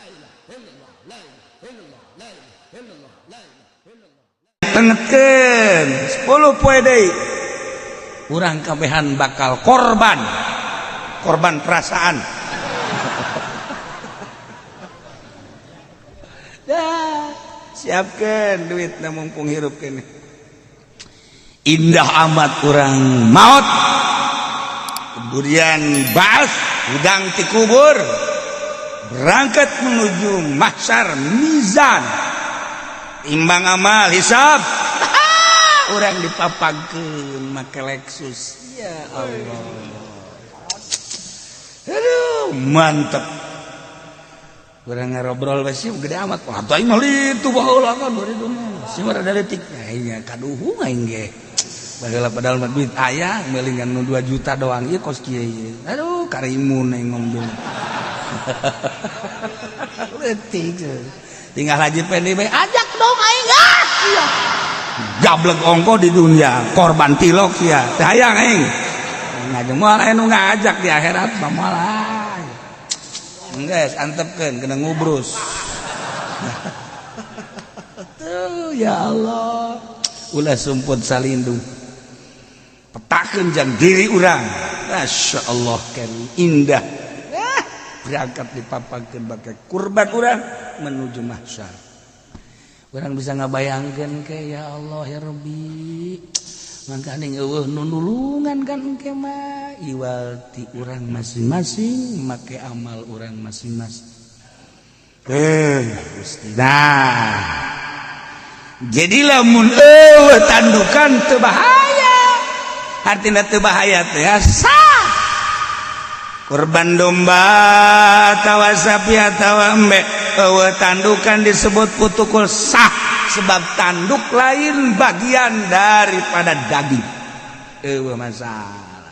Illallah la ilaha illallah. Tengetkeun 10 poe deui urang kabehan bakal korban, korban perasaan. Dah, siapkan duit na mumpung hirup kene. Indah amat urang maut, kemudian baas udang ti kubur, berangkat menuju mahsyar, mizan, imbang amal, hisab. Urang dipapagkeun make Lexus. Ya Allah, aduh mantep. Urang ngarobrol bae sih gede amat. Wah, aing mah itu baheula kan 2000 sih mah rada leutik. Aing kaduhung aing ge. Baheula padahal mah duit aya meuli ngan nu 2 juta doang ieu kos kieu ieu. Aduh karimun aing ngomong. Leutik. Tinggal Haji Pendi bae ajak dong aing ah. Gablek ongko di dunia, korban tilok sia. Teu hayang aing. Ngajeng moal aya nu ngajak di akhirat mah moal aya. Geus antepkeun kena ngubrus. Tuh ya Allah. Ulah sumput salindung. Petakeun jang diri urang. Masya Allah kan indah. Berangkat dipapagkeun bake kurban urang menuju mahsyar. Urang bisa ngabayangkeun ke ya Allah ya Rabbi. Mangkaning eueuh nu nulungan kan engke mah iwal ti urang masing-masing make amal urang masing-masing. Gusti. Nah. Jadi lamun eueuh tandukan teu bahaya. Artina teu bahaya teh sah. Kurban domba atawa sapi atawa embe eueuh tandukan disebut putukul sah, sebab tanduk lain bagian daripada daging. Eueuh masalah.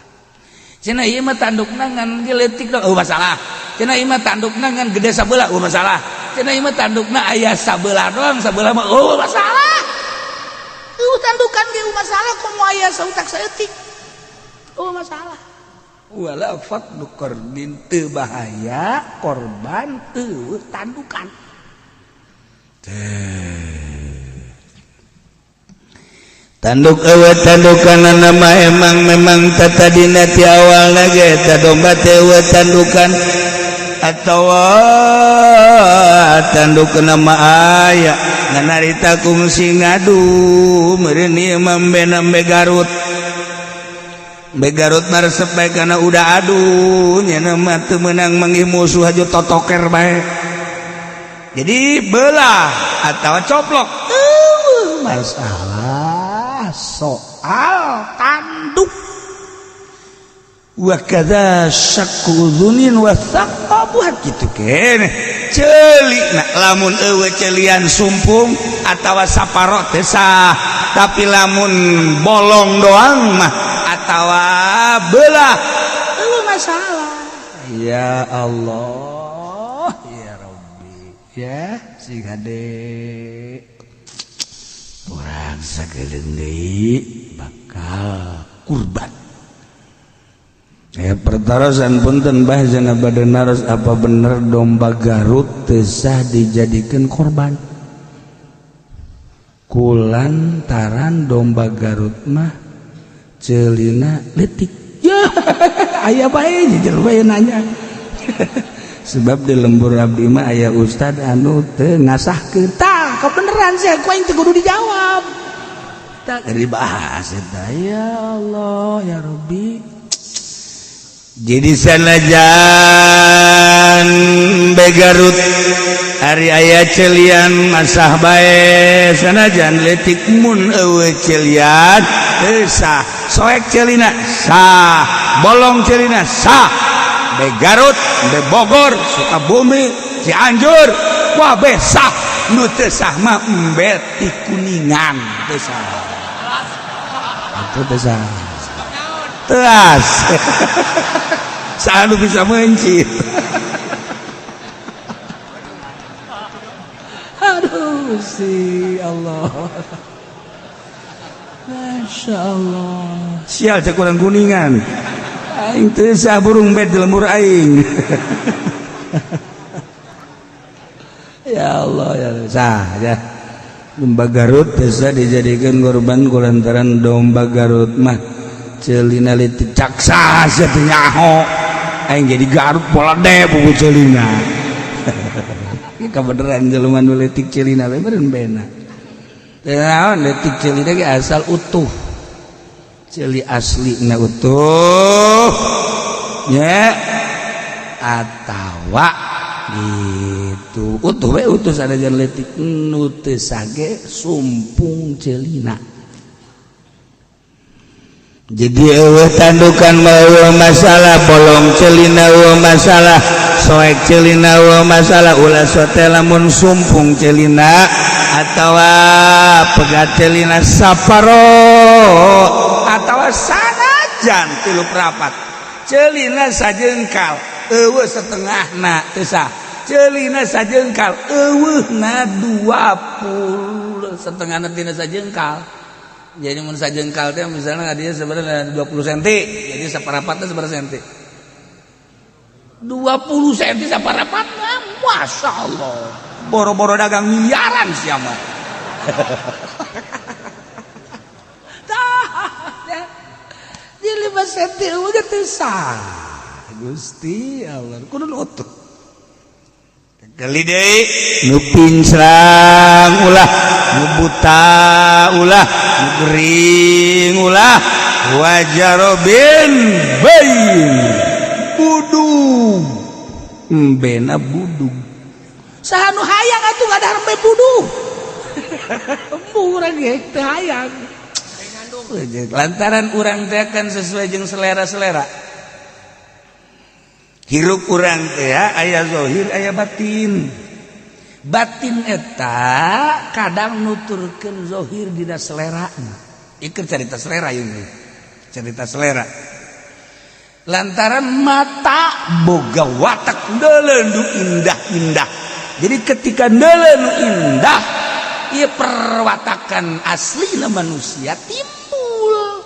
Cenah ieu mah tandukna ngan leutik doang, eueuh masalah. Cenah ieu mah tandukna ngan gede sabelah, eueuh masalah. Cenah ieu mah tandukna aya sabelah doang, sabelah mah eueuh masalah. Eueuh tandukan ge eueuh masalah, komo aya sautak saeutik. Eueuh masalah. Wala faqdu qarnin, teu bahaya korban eueuh tandukan. Tanduk eueuh tandukan nama emang memang tatadina ti awalna ge eta domba teh eueuh tandukan atawa tanduk nama aya ngan harita kungsi ngadu meureun ieu mah embe Garut. Embe Garut mah resep bae kana udah adu nya mah teu meunang manggih musuh aja totoker bae. Jadi belah atawa coplok eueuh masalah soal tanduk. Wa kadza syakku udzunin wa thaqabuhat kitu keneh ceuli. Nah lamun eueuh celian sumpung atawa saparo teh sah, tapi lamun bolong doang mah atawa belah eueuh masalah. Ya Allah ya Rabbi, ya sing hade urang sakedeung deui bakal kurban. Pertarosan punten bah jana bade naros, apa bener domba Garut teu sah dijadikeun korban? Kulantaran domba Garut mah ceulina leutik. Ya, aya bae jujur bae nanya. Sebab di lembur abdi mah aya ustad anu teu ngasahkeun. Tah, kebeneran sih ku aing teu kudu dijawab. Tah dibahas eta ya Allah ya Rabbi. Jadi sanajan Begarut hari aya celian masah bae, sanajan leutik mun eueuh celian teu sah, soek celina sah, bolong celina sah. Be Garut, be Bogor, Sukabumi, Cianjur, kabeh sah. Nu teu sah mah embe ti Kuningan teu sah. Itu teu sah. Teas. Selalu bisa mencit. Aduh si Allah. Masya Allah. Sial cek urang Kuningan. Aing teu sah burung bed di lembur aing. Ya Allah, ya sah ya. Domba Garut bisa dijadikan korban kulantaran domba Garut mah celina leutik caksa sia teu nyaho. Aing jadi Garut pola deh buku celina. Kebeneran jelema nu leutik celina we beureun bena. Teu naon leutik celina ge asal utuh. Ceuli asli na utuh. Nya atawa gitu utuh we utuh sanajan leutik nu teu sage sumpung celina. Jadi eueuh tandukan mah eueuh masalah, bolong celina eueuh masalah, soek celina eueuh masalah, ulah sote lamun sumpung celina atawa pegat celina saparo atawa sanajan tilu perapat celina sajengkal eueuh setengahna teu sah, celina sajengkal eueuhna 20 setengahna tina sajengkal. Jadi mun sajengkal teh misalnya dia sebenarnya 20 cm, jadi saparapatnya seberapa senti? 20 cm saparapatna, Masya Allah. Boro-boro dagang miliaran sia mah. Tah, ya. Di 5 cm udah teu sah. Gusti Allah, kudu utuh. Kali deui nu pincrang ulah, nu buta ulah, nu gering ulah, wajarobin bayin budug embena budug. Saha nu hayang atuh ngadahar embe budug? Urang ge teu hayang. Lantaran urang teh kan sesuai jeung selera-selera. Hirup urang teh aya zahir aya batin. Batin eta kadang nuturkeun zahir dina selera. Ieu cerita selera ini. Cerita selera. Lantaran mata boga watak ndeuleu nu indah-indah. Jadi ketika ndeuleu nu indah, ieu perwatakan aslina manusia timbul.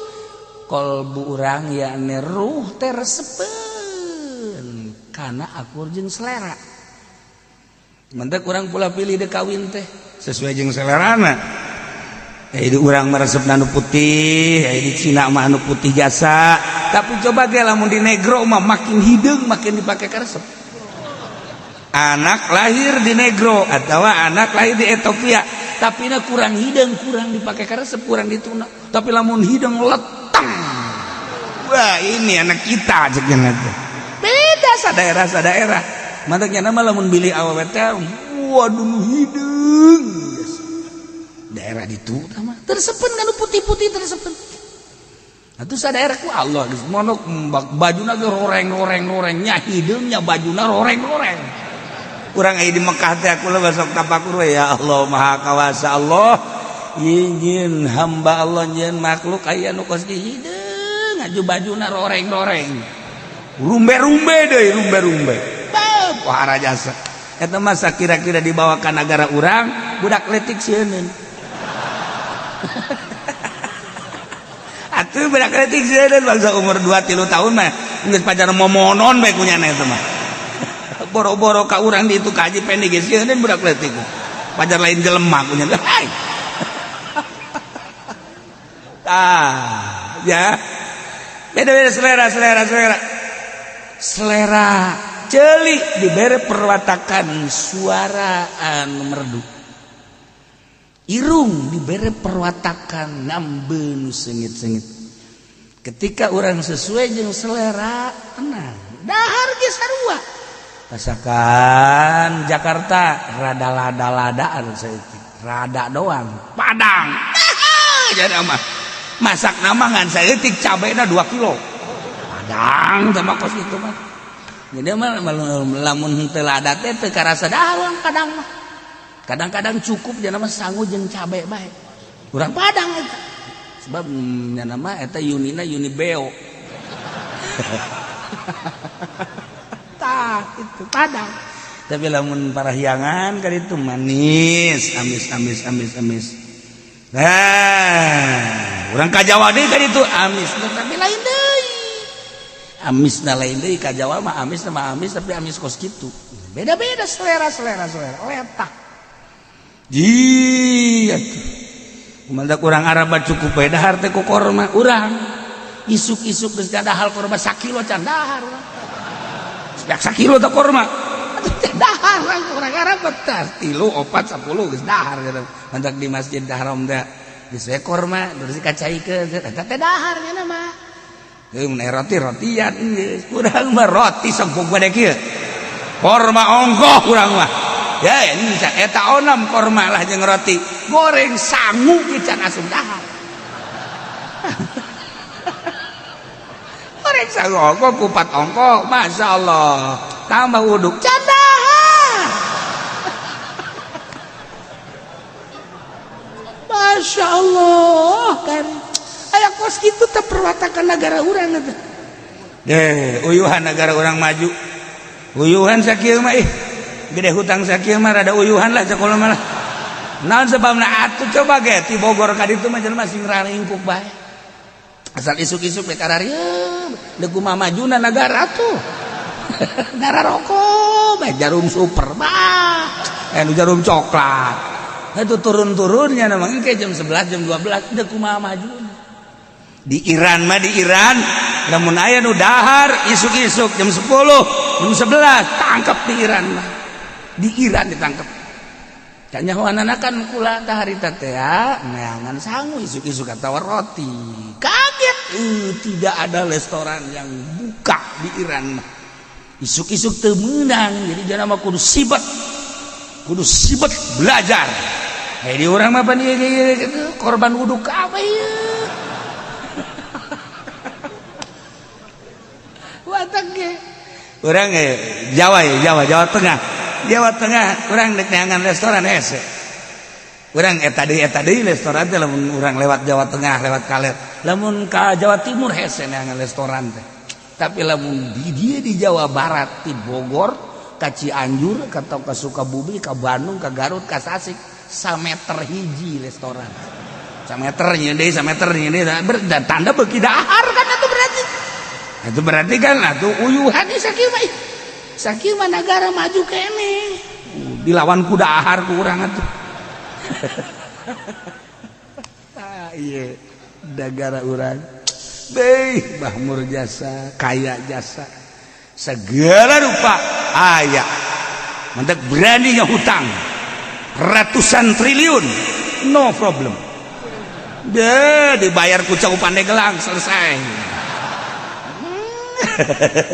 Kolbu urang yakni ruh teh resepeun karena akur jeung selera. Mentek urang pula pilih dek kawin teh sesuai jeung selerana. Di urang meresep nu putih, di Cina mah anu putih jasa. Tapi coba ge lamun di negro mah makin hideung makin dipake karesep. Anak lahir di negro atau anak lahir di Ethiopia, tapi na kurang hideung, kurang dipake karesep, kurang dituna. Tapi lamun hideung letang, wah ini anak kita cek teh. Beda sadaerah sadaerah. Mantaknya nama lamun bilih awewe teh, waduh nu hideung. Daerah ditu mah tersepen kan putih-putih tersepen. Atuh sadaerah ku Allah geus monok bajuna ge roreng-roreng-roreng nya hideungnya bajuna roreng-roreng. Urang aya di Mekah teh aku besok tapakur we ya Allah maha kawasa Allah. Ingin hamba Allah nyeun makhluk aya nu kos hideung aju bajuna roreng-roreng. Rumbe-rumbe deui rumbe-rumbe. Bah, pohara jasa. Eta masa kira-kira dibawa ka nagara urang budak letik sieun. Atuh budak letik sieun bangsa umur 2 3 tahun mah geus pacar momonon bae kunyana eta mah. Boro-boro ka urang di itu kaji pendek geus sieun budak letik. Pacar lain jelema kunyana. Hai. Ah, ya. Beda-beda selera, selera, selera. Selera ceuli dibere perwatakan suara anu merdu. Irung dibere perwatakan nambe nu sengit-sengit. Ketika orang sesuai jeung selera tenang. Dahar ge sarua. Masakan Jakarta rada lada-ladaan saeutik. Rada doang. Padang. Jadi mah masak nama ngan saeutik cabena 2 kilo. Padang sama kos itu mah. Jadi mah lamun teu lada teh teu karasa dahar kadang mah. Kadang-kadang cukup jana mah sangu jeung cabe bae. Urang Padang eta. Sebab nyana mah eta yunina yuni beo. Tah itu Padang. Tapi lamun parahyangan kan itu manis, amis amis amis amis. Nah, urang ka Jawa deui kan itu amis tapi lain deui. Amis na lain deui ka Jawa mah amis mah amis tapi amis kos kitu. Beda-beda selera-selera selera letak. Ji atuh. Kumaha urang Arab cukup bae dahar teh ku korma urang. Isuk-isuk geus dahar korma sakilo can dahar urang. Sepiak sakilo teh korma. Atuh can dahar urang Arab teh 3 4 10 geus dahar gitu. Mantak di Masjid Haram teh geus we korma terus dikacaikeun eta teh dahar nya mah. Heuh mun roti rotian geus urang mah roti sempuk bade kieu. Korma ongkoh urang mah. Ya eta onam korma lah jeung roti. Goreng sangu ge can asup dahar. Goreng sangu ongkoh kupat ongkoh, masyaallah. Tambah uduk can dahar. Masya Allah kan aya kos kitu teh perwatakan negara urang eta. Deh, uyuhan negara urang maju. Uyuhan sakieu mah ih. Gede hutang sakieu mah rada uyuhan lah sakola mah lah. Naon sebabna atuh coba ge ti Bogor ka ditu mah jelema sing ralingkuk bae. Asal isuk-isuk rek kararieu, deuk kumaha majuna nagara tuh. Nagara rokok bae jarum super bah. Nu jarum coklat. Itu turun-turunnya namanya kayak jam 11 jam 12 udah kumaha maju. Di Iran mah di Iran lamun aya nu dahar isuk-isuk jam 10 jam 11 tangkap di Iran mah. Di Iran ditangkap. Kanyahoanana kan kula tah harita teh neangan sangu isuk-isuk atawa roti. Kaget tidak ada restoran yang buka di Iran mah. Isuk-isuk teu meunang jadi jana mah kudu sibet. Kudu sibet belajar. Hei di urang mah pan ieu korban wuduk apa ieu? Watak ge. Urang Jawa ya, Jawa, Jawa Tengah. Jawa Tengah urang dek neangan restoran hese. Urang eta deui restoran teh lamun urang lewat Jawa Tengah, lewat kaler. Lamun ka Jawa Timur hese neangan restoran teh. Tapi lamun di dieu di Jawa Barat, di Bogor, ka Cianjur, atau ka Sukabumi, ka Bandung, ka Garut, ka Tasik, sameter hiji restoran. Sameter nyeun deui, sameter nyeun deui, tanda beuki dahar kan atuh berarti. Itu berarti kan atuh uyuhan sakieu mah. Sakieu mah nagara maju keneh. Dilawan ku dahar ku urang atuh. Ah ieu nagara urang. Beuh bahmur jasa, kaya jasa. Segala rupa aya. Mentek beraninya hutang ratusan triliun, no problem. Deh dibayar ku cau Pandeglang selesai.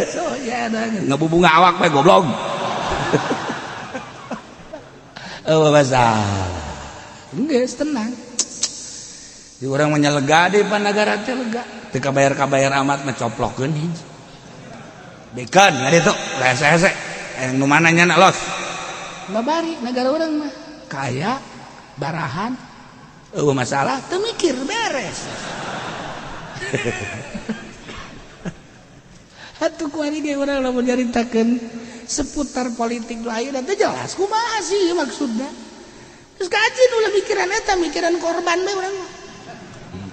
So ya ngebubunga awak bae goblok. Oh masalah. Geus tenang. Di urang mah lega di panagara teh lega. Teu kabayar-kabayar amat mah coplokeun hiji. Bekan ngaditu hese-hese. Nu mana nya los. Babari negara urang mah kaya barahan eueuh masalah teu mikir beres. Atuh kuari ge urang lamun nyaritakeun seputar politik nu ayeuna teh jelas kumaha sih maksudna. Geus kajeun ulah mikiran eta, mikiran korban bae urang mah.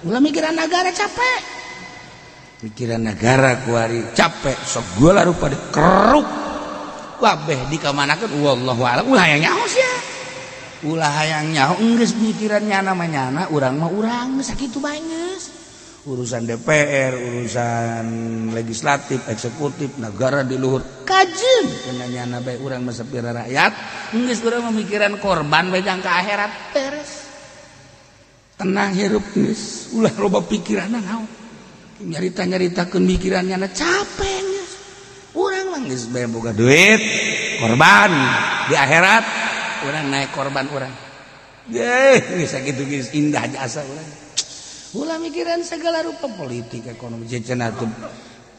Ulah mikiran negara capek. Mikiran negara kuari capek segala rupa dikeruk. Kabeh dikamanakeun wallahu a'lam ulah hayang nyaho sia. Ulah hayang nyaho geus mikiran nyana mah nyana, urang mah urang sakitu bae geus. Urusan DPR, urusan legislatif, eksekutif, negara di luhur kajeun kana nyana bae urang mah sapira rakyat, geus urang mah mikiran korban bae jangka akhirat beres. Tenang hirup geus, ulah loba pikiranna naon. Nyarita-nyaritakeun mikiran nyana capek geus. Urang mah geus bae boga duit, korban di akhirat, urang naik korban urang. Yeh, geus sakitu geus indah jasa urang. Ulah mikiran segala rupa politik ekonomi cenah tuh.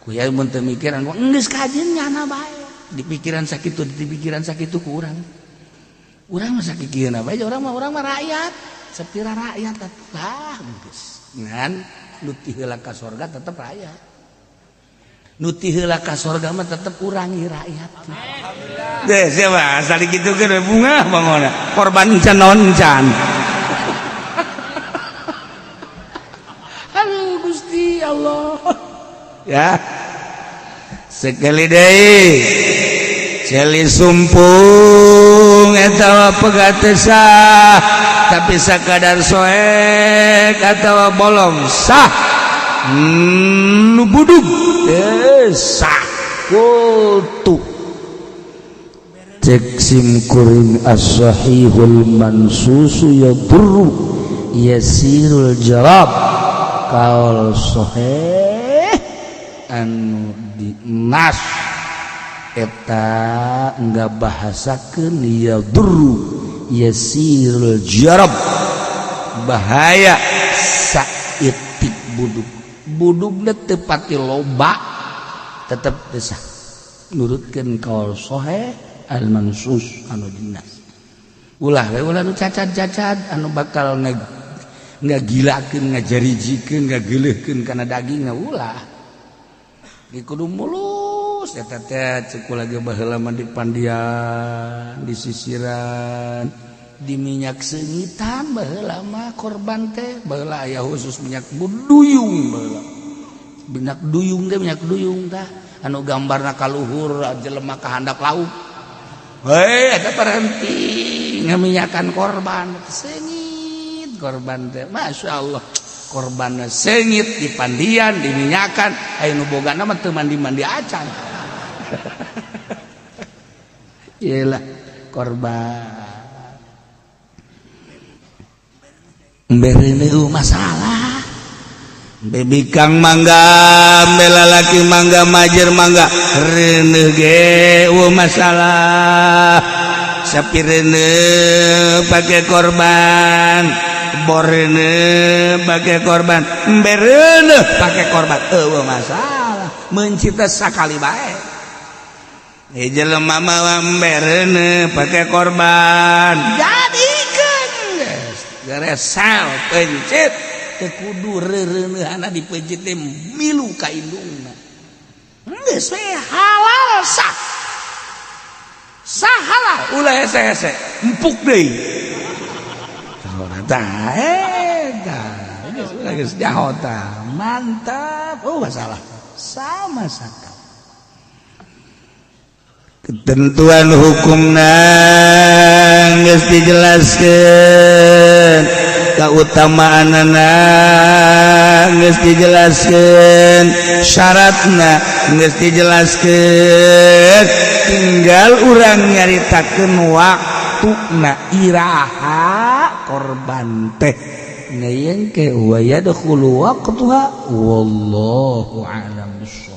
Kuya mun teu mikiran geus kajeun nyana bae. Di pikiran sakitu, di pikiran sakitu ku urang. Urang mah sakikieuna bae, urang mah rakyat, sapira rakyat atuh lah geus. Ngan nu ti heula ka sorga tetep rakyat. Nu ti heula ka sorga mah tetep urang ieu rakyat. Alhamdulillah. Deh siapa asal dikitukeun we bungah bangona. Korban encan naon encan. Aduh Gusti Allah. Ya. Sekali deui. Ceuli sumpung eta pegat sah, tapi sakadar soek atawa bolong sah. Nu budug sah. Qultu, cek sim kuring, as-sahihul mansusu yadurru yasirul jarab. Kaul sahih anu di nas eta enggak bahasakeun yadurru yasirul jarab, bahaya saitik budug. Budugna teu pati loba, tetep sah, nurutkeun kaul sahih al mansus anu dinas. Ulah we, ulah nu cacat-cacat anu bakal ngagilakeun, ngajarijikeun, ngageuleuhkeun kana dagingna, ulah. Di kudu mulus eta teh. Cek lagi baheula mah di pandian, disisiran, di minyak seungitan baheula mah korban teh. Baheula aya khusus minyak duyung baheula, minyak duyung teh, minyak duyung tah anu gambarna kaluhur jelema ka handap laut. Hei, eta berhenti ngaminyakan korban, seungit korban teh, masya Allah. Korban seungit di pandian, diminyakan, aya nu bogana mah teu mandi-mandi acan. Iyalah, korban berene masalah. Bebikang mangga, lalaki mangga, majer mangga, reuneuh ge masalah. Sapi reuneuh pakai korban, bor reuneuh pakai korban, embe reuneuh pakai korban, eueuh masalah. Mencita sakali bae. Jelema mah embe reuneuh pakai korban, jadikeun geus geresal pencit. Teu kudu reureuneunana dipencit teh milu ka indungna. Geus we halal, sah sah, halal, ulah hese-hese empuk deui. Tah eta geus, geus nyaho tah, mantap. Oh, masalah sama sakali. Ketentuan hukumna geus dijelaskeun, keutamaanana geus dijelaskeun, syaratna geus dijelaskeun, tinggal urang nyaritakeun waktuna iraha korban teh ngayengke wa yadkhulu waqtuha. Wallahu a'lam bissawab.